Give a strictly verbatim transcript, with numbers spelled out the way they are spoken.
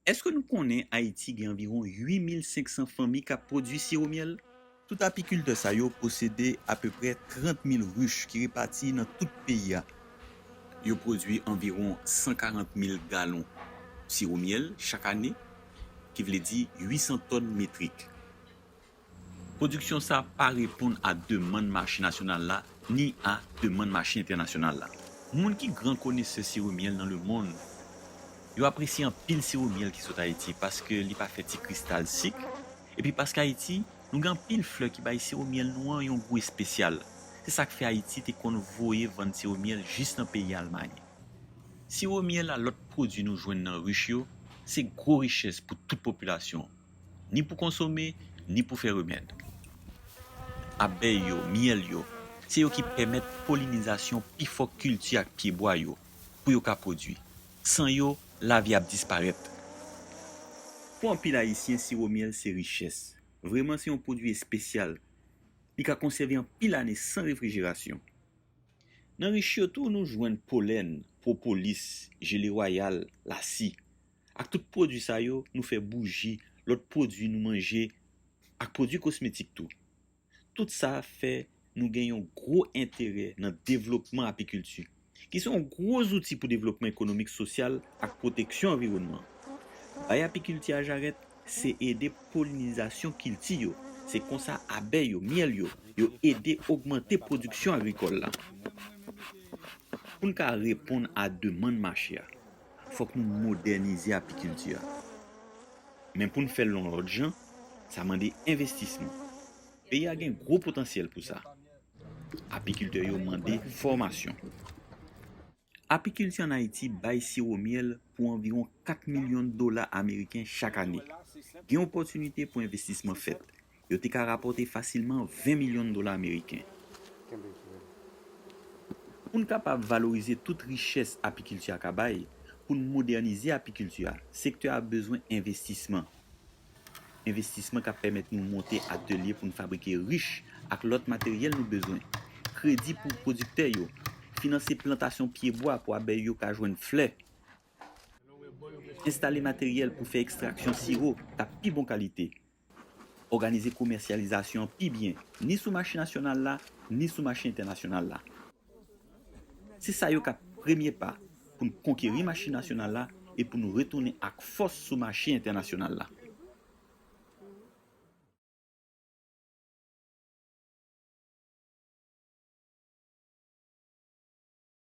Èske nou konnen Ayiti gen anviwon uit mil senk san fanmi k ap pwodui siwo myèl? Tout apikiltè sa yo posede apeprè trant mil rich ki repati nan tout peyi a. Yo pwodui anviwon san karant mil galon siwo myèl chak ane, ki vle di uit san tòn metrik. Pwodiksyon sa a pa reponn a demann mache nasyonal la ni a demann mache entènasyonal la. Moun ki gran konesè siwo myèl nan lemonn, yo apresye anpil siwo myèl ki sot Ayiti paske li pa fè ti kristal sik, epi paske Ayiti, nou gen anpil flè ki bay siwo myèl nou an yon gou espesyal. Se sa k fè Ayiti te konn voye vann siwo myèl jis nan peyi Almay. Siwo myèl a lòt pwodui nou jwenn nan rich yo, se gwo richès pou tout popilasyon, ni pou konsome, ni pou fè remèd. Abèy yo, myèl yo, se yo ki pèmèt polinizasyon pifò kilti ak pyebwa yo, pou yo ka pwodui. San yo, lavi ap disparèt. Pou anpil Ayisyen, siwo myèl se richès. Vrèman, se yon pwodui espesyal. Li ka konsève anpil ane san refrijerasyon. Nan rich yo tou, nou jwenn polèn, pwopolis, jele wayal, lasi. Ak tout pwodui sa yo, nou fè bouji, lòt pwodui nou manje, ak pwodui kosmetik tou. Tout sa fè nou gen yon gwo enterè nan devlopman apikilti, ki se yon gwo zouti pou devlopman ekonomik, sosyal ak pwoteksyon anviwònman. Bay apikilti a jarèt, se ede polinizasyon kilti yo. Se konsa abèy yo, myèl yo, yo ede ogmante pwodiksyon agrikòl la. Pou n ka reponn a demann mache a, fòk nou modènize apikilti a. Men pou n fè l yon lòt jan, sa mande envestisman. Peyi a gen gwo potansyèl pou sa. Apikiltè yo mande fòmasyon. Apikilti ann Ayiti bay siwo myèl pou anviwon kat milyon dola ameriken chak ane. Gen opòtinite pou envestisman fèt. Yo te ka rapòte fasilman ven milyon dola ameriken. Pou n kapab valorize tout richès apikilti a ka bay, pou n modènize apikilti a, sektè a bezwen envestisman. Envestisman k ap pèmèt nou monte atelye pou n fabrike rich ak lòt materyèl nou bezwen, kredi pou pwodiktè yo, finanse plantasyon pyebwa pou abèy yo ka jwenn flè, enstale materyèl pou fè ekstraksyon siwo k ap pi bon kalite, òganize komèsyalizasyon an pi byen, ni sou mache nasyonal la, ni sou mache entènasyonal la. Se sa yo k ap premye pa pou n konkeri mache nasyonal la e pou n retounen ak fòs sou mache entènasyonal la.